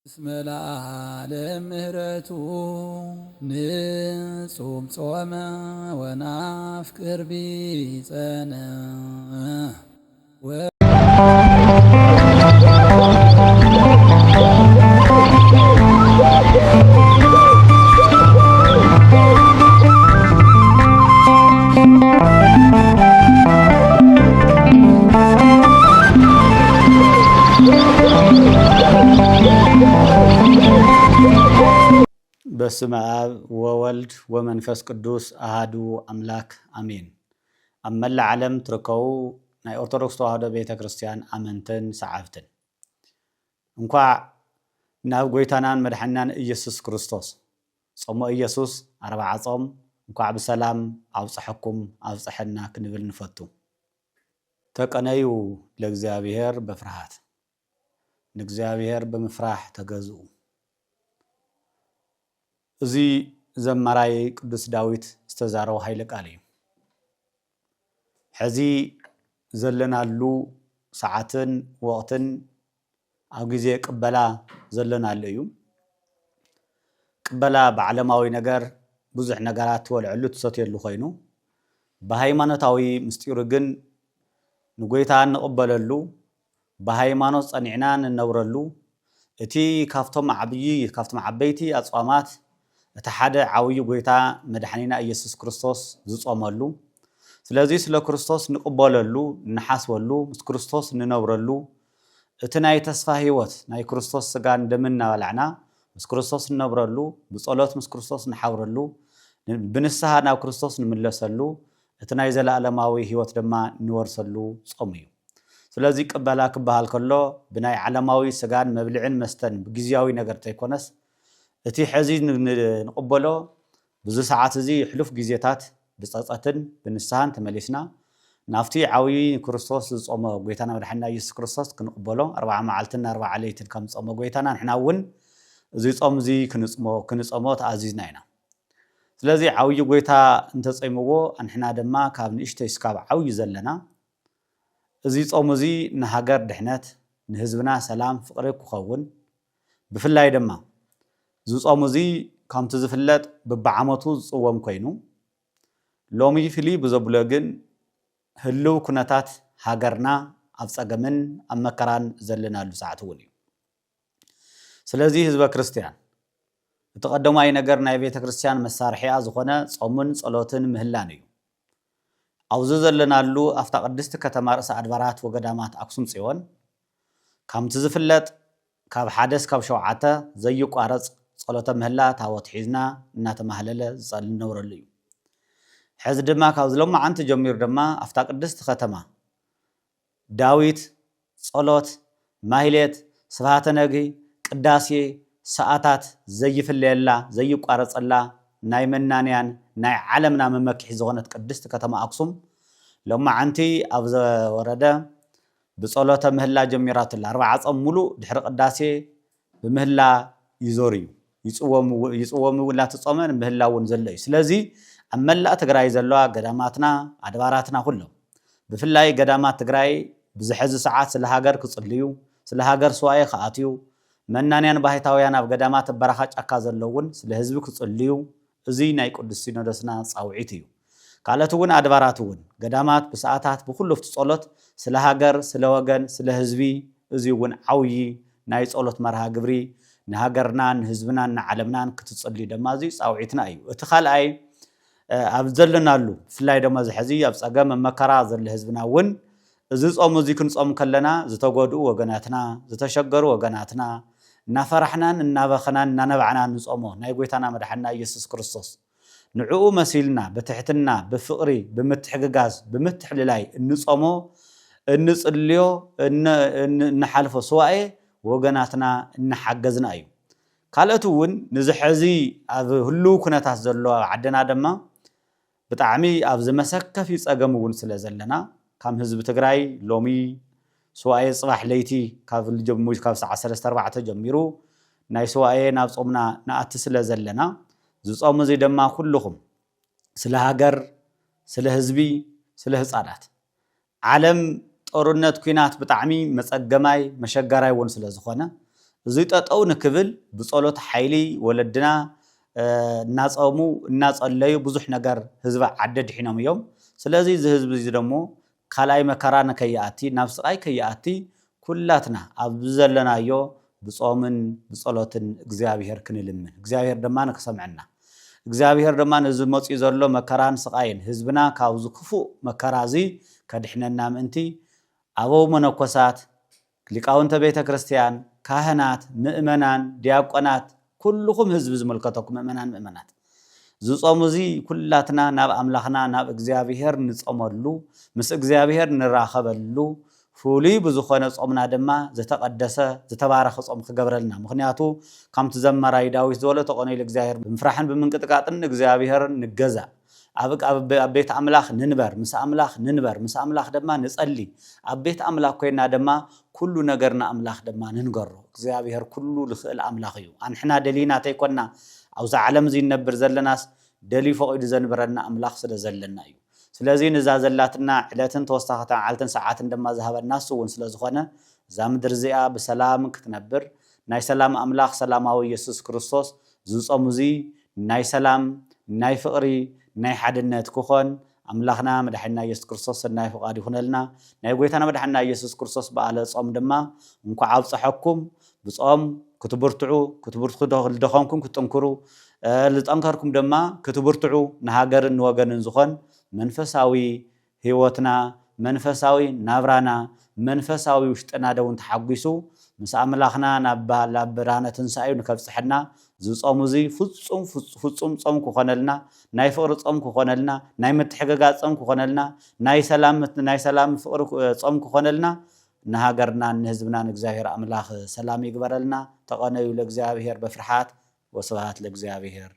እስመ ለዓለም ምህረቱ ንጹም ጾመ ወናፍቅር ቢጸነ በስመ ኣብ ወወልድ ወመንፈስ ቅዱስ ኣሃዱ ኣምላክ ኣሜን። ኣብ መላእ ዓለም ትርከቡ ናይ ኦርቶዶክስ ተዋህዶ ቤተ ክርስቲያን ኣመንትን ሰዓብትን፣ እንኳዕ ናብ ጎይታናን መድሓኒናን ኢየሱስ ክርስቶስ ጾመ ኢየሱስ ኣርብዓ ጾም እንኳዕ ብሰላም ኣብጽሐኩም ኣብጽሐና ክንብል ንፈቱ። ተቀነዩ ለእግዚኣብሔር በፍርሃት፣ ንእግዚኣብሔር ብምፍራሕ ተገዝኡ። እዚ ዘማራይ ቅዱስ ዳዊት ዝተዛረቦ ኃይለ ቃል እዩ። ሕዚ ዘለናሉ ሰዓትን ወቕትን ኣብ ግዜ ቅበላ ዘለናሉ እዩ። ቅበላ ብዓለማዊ ነገር ብዙሕ ነገራት ትበልዐሉ ትሰትየሉ ኮይኑ፣ ብሃይማኖታዊ ምስጢሩ ግን ንጎይታ እንቕበለሉ፣ ብሃይማኖት ጸኒዕና ንነብረሉ፣ እቲ ካብቶም ዓብዪ ካብቶም ዓበይቲ ኣጽዋማት እቲ ሓደ ዓብዪ ጎይታ መድሓኒና ኢየሱስ ክርስቶስ ዝጾመሉ፣ ስለዚ ስለ ክርስቶስ ንቕበለሉ፣ ንሓስበሉ፣ ምስ ክርስቶስ ንነብረሉ፣ እቲ ናይ ተስፋ ህይወት ናይ ክርስቶስ ስጋን ደምን እናበላዕና ምስ ክርስቶስ ንነብረሉ፣ ብጸሎት ምስ ክርስቶስ ንሓብረሉ፣ ብንስሓ ናብ ክርስቶስ ንምለሰሉ፣ እቲ ናይ ዘለኣለማዊ ህይወት ድማ ንወርሰሉ ጾም እዩ። ስለዚ ቅበላ ክበሃል ከሎ ብናይ ዓለማዊ ስጋን መብልዕን መስተን ብግዝያዊ ነገር እንተይኮነስ እቲ ሕዚ ንቕበሎ ብዚ ሰዓት እዚ ሕሉፍ ግዜታት ብጸጸትን ብንስሓን ተመሊስና ናብቲ ዓብዪ ንክርስቶስ ዝጾሞ ጎይታና መድሓኒና ኢየሱስ ክርስቶስ ክንቕበሎ ኣርብዓ መዓልትን ኣርብዓ ለይትን ከም ዝጾሞ ጎይታና ንሕና እውን እዚ ጾም እዚ ክንጽሞ ክንጸሞ ተኣዚዝና ኢና። ስለዚ ዓብዪ ጎይታ እንተጾምዎ ኣንሕና ድማ ካብ ንእሽተይ እስካብ ዓብዪ ዘለና እዚ ጾም እዚ ንሃገር ድሕነት ንህዝብና ሰላም ፍቕሪ ክኸውን ብፍላይ ድማ እዚ ጾም እዚ ከምቲ ዝፍለጥ ብብዓመቱ ዝጽወም ኮይኑ ሎሚ ፍልይ ብዘብሎ ግን ህልው ኩነታት ሃገርና ኣብ ጸገምን ኣብ መከራን ዘለናሉ ሰዓት እውን እዩ። ስለዚ ህዝበ ክርስቲያን እቲ ቀዳማይ ነገር ናይ ቤተ ክርስቲያን መሳርሒኣ ዝኾነ ጾምን ጸሎትን ምህላን እዩ። ኣብዚ ዘለናሉ ኣብታ ቅድስቲ ከተማ ርእሰ ኣድባራት ወገዳማት ኣክሱም ጽዮን ከምቲ ዝፍለጥ ካብ ሓደ እስካብ ሸውዓተ ዘይቋረጽ ጸሎተ ምህላ ታቦት ሒዝና እናተማህለለ ዝጸሊ ንነብረሉ እዩ። ሕዚ ድማ ካብ ዝሎማዓንቲ ጀሚሩ ድማ ኣብታ ቅድስቲ ከተማ ዳዊት፣ ጸሎት፣ ማህሌት፣ ስብሃተ ነግሂ፣ ቅዳሴ፣ ሰዓታት ዘይፍለየላ ዘይቋረጸላ ናይ መናንያን ናይ ዓለምና መመክሒ ዝኾነት ቅድስቲ ከተማ ኣክሱም ሎማዓንቲ ኣብ ዘወረደ ብጸሎተ ምህላ ጀሚራትላ ኣርብዓ ጾም ሙሉእ ድሕሪ ቅዳሴ ብምህላ ይዞር እዩ። ይጽወም ይጽወም ይውላ ትጾመ ምህላ እውን ዘሎ እዩ። ስለዚ ኣብ መላእ ትግራይ ዘለዋ ገዳማትና ኣድባራትና ኩሎም ብፍላይ ገዳማት ትግራይ ብዝሐዚ ሰዓት ስለ ሃገር ክጽልዩ ስለ ሃገር ስዋኤ ክኣትዩ መናንያን ባህታውያን ኣብ ገዳማት በረኻ ጫካ ዘለውን ስለ ህዝቢ ክጽልዩ እዚ ናይ ቅዱስ ሲኖዶስና ጻውዒት እዩ። ካልኦት እውን ኣድባራት እውን ገዳማት ብሰዓታት ብኩሉ ኣብቲ ጸሎት ስለ ሃገር ስለ ወገን ስለ ህዝቢ እዚ እውን ዓብዪ ናይ ጸሎት መርሃ ግብሪ ንሃገርናን ንህዝብናን ንዓለምናን ክትጽልዩ ድማ እዚ ጻውዒትና እዩ። እቲ ካልኣይ ኣብ ዘለናሉ ብፍላይ ድማ እዚ ሕዚ ኣብ ጸገም ኣብ መከራ ዘሎ ህዝብና እውን እዚ ጾም እዚ ክንጾም ከለና ዝተጎድኡ ወገናትና ዝተሸገሩ ወገናትና እናፈራሕናን እናበኸናን እናነባዕና ንጾሞ ናይ ጎይታና መድሓንና ኢየሱስ ክርስቶስ ንዕኡ መሲልና ብትሕትና ብፍቕሪ ብምትሕግጋዝ ብምትሕልላይ እንጾሞ እንጽልዮ እንሓልፎ ስዋኤ ወገናትና እናሓገዝና እዩ። ካልኦት እውን ንዚ ሕዚ ኣብ ህልው ኩነታት ዘሎ ኣብ ዓድና ድማ ብጣዕሚ ኣብዚ መሰከፊ ጸገም እውን ስለ ዘለና ከም ህዝቢ ትግራይ ሎሚ ስዋኤ ጽባሕ ለይቲ ካብ ልጀሙ ካብ ሰዓት ሰለስተ ኣርባዕተ ጀሚሩ ናይ ስዋኤ ናብ ጾምና ንኣቲ ስለ ዘለና ዝጾም እዚ ድማ ኩልኹም ስለ ሃገር ስለ ህዝቢ ስለ ህፃናት ዓለም ጦርነት ኲናት ብጣዕሚ መፀገማይ መሸገራይ እውን ስለ ዝኾነ እዚ ጠጠው ንክብል ብጸሎት ሓይሊ ወለድና እናጸሙ እናጸለዩ ብዙሕ ነገር ህዝቢ ዓዲ ድሒኖም እዮም። ስለዚ እዚ ህዝቢ እዚ ደሞ ካልኣይ መከራ ንከይኣቲ ናብ ስቓይ ከይኣቲ ኩላትና ኣብ ዘለናዮ ብጾምን ብጸሎትን እግዚኣብሔር ክንልምን እግዚኣብሔር ድማ ንክሰምዐና እግዚኣብሔር ድማ ነዚ መጺኡ ዘሎ መከራን ስቓይን ህዝብና ካብዚ ክፉእ መከራ እዚ ከድሕነና ምእንቲ ኣበው መነኮሳት፣ ሊቃውንተ ቤተ ክርስቲያን፣ ካህናት፣ ምእመናን፣ ዲያቆናት፣ ኩልኹም ህዝቢ ዝምልከተኩም ምእመናን ምእመናት ዝጾም እዚ ኩላትና ናብ ኣምላኽና ናብ እግዚኣብሔር ንጾመሉ ምስ እግዚኣብሔር ንራኸበሉ ፍሉይ ብዝኾነ ጾምና ድማ ዝተቐደሰ ዝተባረኸ ጾም ክገብረልና ምክንያቱ ከምቲ ዘማራይ ዳዊት ዝበሎ ተቐነዩ እግዚኣብሔር ብምፍራሕን ብምንቅጥቃጥን እግዚኣብሔር ንገዛእ ኣብ ኣብ ቤት ኣምላኽ ንንበር ምስ ኣምላኽ ንንበር ምስ ኣምላኽ ድማ ንጸሊ ኣብ ቤት ኣምላኽ ኮይና ድማ ኩሉ ነገር ንኣምላኽ ድማ ንንገሮ እግዚኣብሔር ኩሉ ልኽእል ኣምላኽ እዩ ኣንሕና ደሊና ተይኮና ኣብዚ ዓለም እዚ ንነብር ዘለናስ ደልዩ ፈቒዱ ዘንብረና ኣምላኽ ስለ ዘለና እዩ ስለዚ ንዛ ዘላትና ዕለትን ተወሳኺ መዓልትን ሰዓትን ድማ ዝሃበና እሱ እውን ስለ ዝኾነ እዛ ምድሪ እዚኣ ብሰላም ክትነብር ናይ ሰላም ኣምላኽ ሰላማዊ የሱስ ክርስቶስ ዝጾም እዚ ናይ ሰላም ናይ ፍቕሪ ናይ ሓድነት ክኾን ኣምላኽና መድሓኒና የሱስ ክርስቶስ ሰናይ ፍቓድ ይኹነልና ናይ ጎይታና መድሓኒና የሱስ ክርስቶስ በዓለ ጾም ድማ እንኳዕ ኣብፀሐኩም ብጾም ክትብርትዑ ክትብርትዑ ዝደኸምኩም ክትጥንክሩ ዝጠንከርኩም ድማ ክትብርትዑ ንሃገርን ንወገንን ዝኾን መንፈሳዊ ህይወትና መንፈሳዊ ናብራና መንፈሳዊ ውሽጥና ደውን ተሓጒሱ ምስ ኣምላኽና ናብ ናብ ብርሃነ ትንሳኤኡ ንከብፅሐና ዝጾም እዚ ፍጹም ፍጹም ጾም ክኾነልና ናይ ፍቕሪ ጾም ክኾነልና ናይ ምትሕግጋዝ ጾም ክኾነልና ናይ ሰላም ናይ ሰላም ፍቕሪ ጾም ክኾነልና ንሃገርናን ንህዝብናን እግዚኣብሔር ኣምላኽ ሰላም ይግበረልና ተቐነዩ ለእግዚኣብሔር በፍርሓት ወስብሃት ለእግዚኣብሔር